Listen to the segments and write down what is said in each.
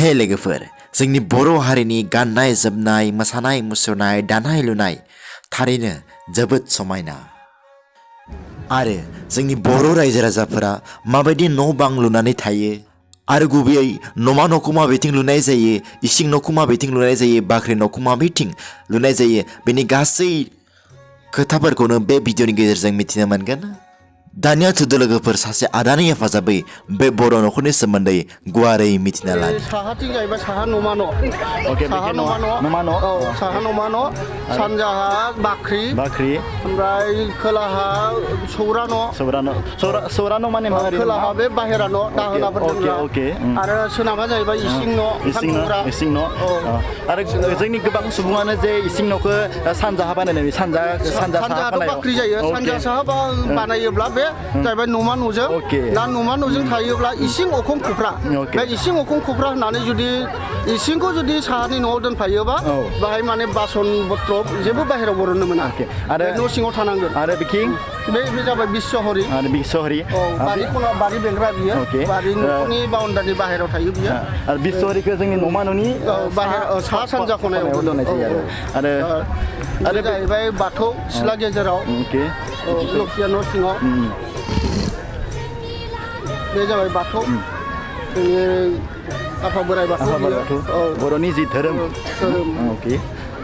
हे लोगोफोर जोंनि बर' हारिनि गाननाय जोमनाय मोसानाय मुसुरनाय दानाय लुनाय थारैनो जोबोद समायना आरो जोंनि बर' रायजो राजाफोरा माबायदि न' बां लुनानै थायो आरो गुबैयै न'मा न'खौ माबेथिं लुनाय जायो इसिं न'खौ माबेथिं लुनाय जायो बाख्रि न'खौ माबेथिं लुनाय जायो बेनि गासै खोथाफोरखौनो बे भिडिअनि गेजेरजों मिथिनो मोनगोन दानिया थुदो लोगोफोर सासे आदानि हेफाजाबै बे बर' न'खरनि सोमोन्दै गुवारै मिथिना लानि साहाथिं जाहैबाय साहा न'मा न' ओके साहा न'मा न' औ साहा न'मा न' सानजाहा बाख्रि ओमफ्राय खोलाहा सौरा न' माने खोलाहा बे बाहेरा न' दाहोनाफोर दोनग्रा आरो सोनाबहा जाहैबाय इसिं न' आरो जोंनि गोबां सुबुङानो जे इसिं न'खौ सानजाहा बानायनाय सानजाहा बाख्रि जायो सानजा साहा बानायोब्ला बे जाहैबाय न'मा न'जों दा न'मा न'जों थायोब्ला इसिं अखं खफ्रा बे इसिं अखं खफ्रा होननानै जुदि इसिंखौ जुदि साहानि न'आव दोनफायोबा बाहाय माने बासन बत्र जेबो बाहेरायाव बरननो मोना आरो न' सिङाव थानांगोन आरो बे जाबाय बिस्वहरि बारि खना बारि बेंग्रा बियो बारि न'नि बाउन्डारिनि बाहेरायाव थायो बियो आरो बिस्वहरिखौ जोंनि न'मा न'नि सा सानजा खनायाव दोननाय जायो आरो जाहैबाय बाथौ सिथ्ला गेजेराव लखिया न' सिङाव बे जाबाय बाथौ जोंनि आफा बोराइ बाथौ बर'नि जि धोरोम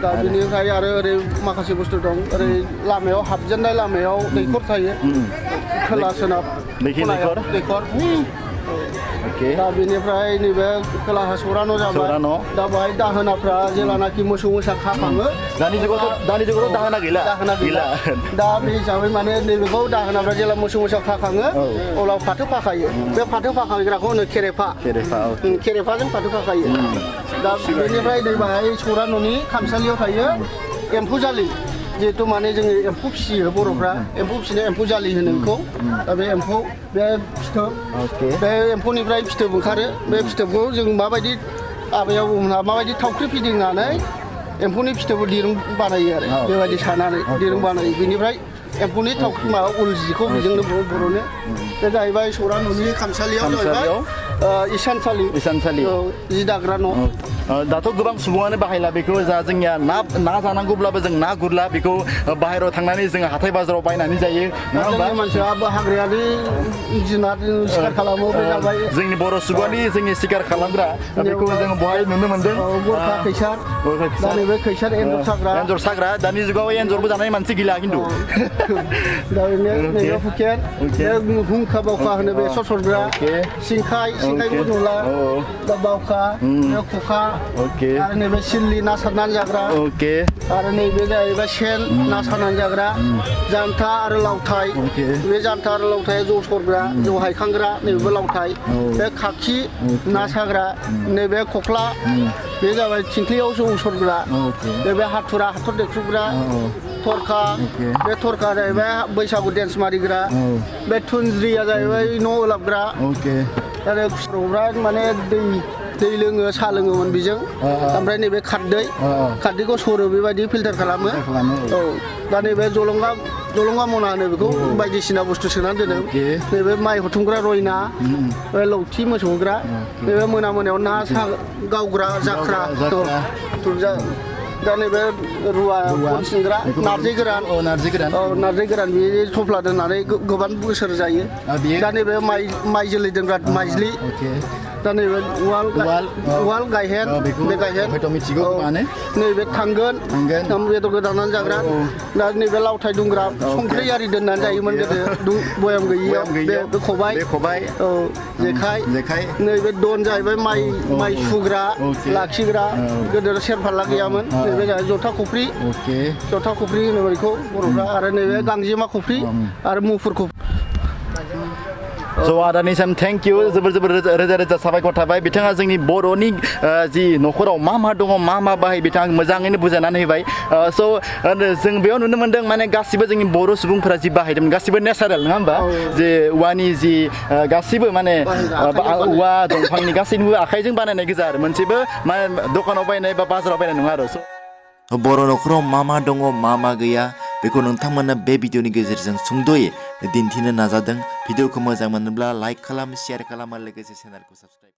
दा बिनिफ्राय आरो ओरै माखासे बुस्थु दं ओरै लामायाव हाबजेननाय लामायाव दैखर थायो खोला सोनाब दैखर दा बेनिफ्राय नैबे खोलाहा सौरा न' जाबाय दा बेहाय दाहोनाफ्रा जेलानाखि मोसौ मोसा खाखाङो दानि जुगावथ' दाहोना गैला दा बे हिसाबै माने नैबेखौ दाहोनाफ्रा जेला मोसौ मोसा खाखाङो अब्ला फाथो फाखायो बे फाथो फाखाग्राखौ होनो खेरेफाजों फाथो फाखायो दा बेनिफ्राय नै बाहाय सौरा न'नि खामसालियाव थायो एम्फौ जालि जिहेतु माने जोङो एम्फौ फिसियो बर'फ्रा एम्फौ फिसिनाय एम्फौ जालि होनो बेखौ दा बे एम्फौ बे फिथोब बे एम्फौनिफ्राय फिथोब ओंखारो बे फिथोबखौ जों माबायदि आबै आबौमोनहा माबायदि थावख्रि फिदिंनानै एम्फौनि फिथोबखौ दिरुं बानायो आरो बेबायदि सानानै दिरुं बानायो बेनिफ्राय एम्फौनि थावख्रि माबा उल जिखौ बेजोंनो बर'नो बे जाहैबाय सौरा न'नि खामसालियाव जाहैबाय इसानसालि जि दाग्रा न' दाथ' गोबां सुबुङानो बाहायला बेखौ जा जोंनिया ना जानांगौब्लाबो जों ना गुरला बेखौ बाहेरायाव थांनानै जोङो हाथाय बाजाराव बायनानै जायो नङा होमबा मानसियाबो हाग्रायारि जुनार सिखार खालामो बे जाबाय जोंनि बर' सुबुंनि जोंनि सिखार खालामग्रा बेखौ जोङो बहाय नुनो मोनदों गरखा खैसार दा नैबे खैसार एन्जर साग्रा दानि जुगाव एन्जरबो जानाय मानसि गैला खिन्थु दा नैबे फुकेट हुंखा बावखा होनो बे ससरग्रा सिंखायबो नुला दा बावखा खखा आरो नैबे सिल्लि ना सारनानै जाग्रा आरो नैबे जाहैबाय सेन ना सारनानै जाग्रा जानथा आरो लावथाय बे जानथा आरो लावथाया जौ सरग्रा जौ हायखांग्रा नैबे लावथाय बे खाखि ना साग्रा नैबे खख्ला बे जाबाय थिंख्लियाव जौ सरग्रा नैबे हाथर देख्रुबग्रा थरखा बे थरखा जाहैबाय बैसागु डेन्स मारिग्रा बे थुनज्रिया जाहैबाय न' ओलाबग्रा आरो खुर'फ्रा माने दै लोङो साहा लोङोमोन बेजों ओमफ्राय नैबे खारदैखौ सरो बेबायदि फिल्टार खालामो दा नैबे जलंगा मना होनो बेखौ बायदिसिना बुस्थु सोनानै दोनो नैबे माइ हुथुमग्रा रयना बे लौथि मोसौ होग्रा नैबे मोनायाव ना गावग्रा जाख्रा दा नैबे रुवा सिंग्रा नारजि गोरान बे थफ्ला दोननानै गोबां बोसोर जायो दा नैबे माइ जोलै दोनग्रा माइज्लि दा नैबे उवाल गायहेन बे गायहेन नैबे थांगोन बेदर गोदानानै जाग्रा दा नैबे लावथाय दुंग्रा संख्रि आरि दोननानै जायोमोन गोदो बयाम गैयियाव बे खबाइ जेखाइ नैबे दन जाहैबाय माइ सुग्रा लाखिग्रा गोदो सेरफाल्ला गैयामोन नैबे जाहैबाय जथा खफ्रि होनो बेखौ बर'फ्रा आरो नैबे गांजेमा खफ्रि आरो मुफुर खफ्रि आदानिसिम थेंक इउ जोबोर रोजा साबायखर थाबाय बिथाङा जोंनि बर'नि जि न'खराव मा दङ मा बाहाय बिथाङा मोजाङैनो बुजायनानै होबाय जों बेयाव नुनो मोन्दों माने गासिबो जोंनि बर' सुबुंफोरा जि बाहायदोंमोन गासिबो नेचारेल नङा होमबा जे औवानि जि गासिबो माने औवा दंफांनि गासैनिबो आखाइजों बानायनाय गोजा आरो मोनसेबो माने दखानाव बायनाय बा बाजाराव बायनाय नङा आरो बर' न'खराव मा दङ मा गैया बेखौ नोंथांमोना बे भिडिअनि गेजेरजों सुंद'यै दिन्थिनो नाजादों भिडिअखौ मोजां मोनोब्ला लाइक खालाम शेयार खालाम आरो लोगोसे चेनेलखौ साबस्क्राइब